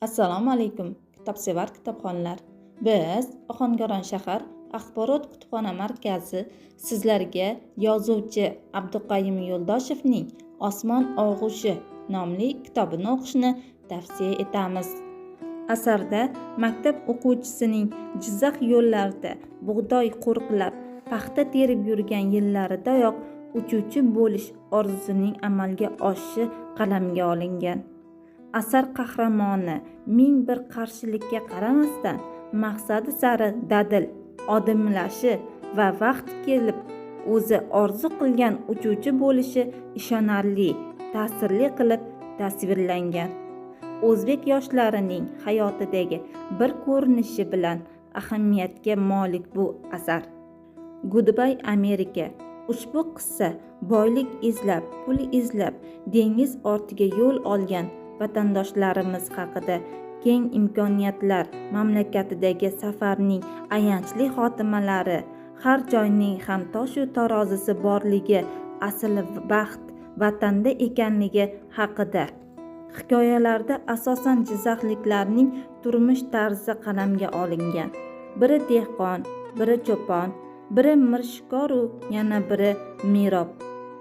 Assalomu alaykum, kitobsevar kitobxonlar. Biz, Ohangaron shahar axborot kutubxona markazi sizlarga yozuvchi Abduqayum Yo'ldoshevning "Osmon og'ushi" nomli kitobini o'qishni tavsiya etamiz. Asarda maktab o'quvchisining Jizzax yo'llarida bug'doy qo'riqlab, paxta terib yurgan yillaridayoq uchuvchi bo'lish orzusining amalga oshishi qalamga olingan. Asar qahramoni ming bir qarshilikka qaramasdan maqsadi sari dadil odimlashi va vaqti kelib o'zi orzu qilgan uchuvchi bo'lishi ishonarli, ta'sirli qilib tasvirlangan. O'zbek yoshlarining hayotidagi bir ko'rinishi bilan ahamiyatga molik bu asar. Goodbye Amerika. Ushbu qissa boylik izlab, pul izlab dengiz ortiga yo'l olgan vatandoshlarimiz haqida, keng imkoniyatlar mamlakatidagi safarning ayanchli xotimalari, har joyning ham toshu tarozisi borligi, asl baxt vatanda ekanligi haqida. Hikoyalarda asosan jizzaxliklarning turmush tarzi qalamga olingan. Biri dehqon, biri cho'pon, biri mirishkoru yana biri merob.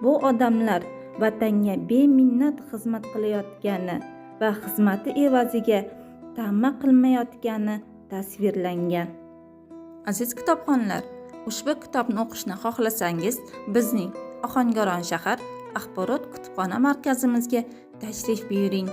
Bu odamlar vatanga beminnat xizmat qilayotgani va xizmati evaziga ta'ma qilmayotgani tasvirlangan. Aziz kitobxonlar, ushbu kitobni o'qishni xohlasangiz, bizning Ohangaron shahar axborot kutubxona markazimizga tashrif buyuring.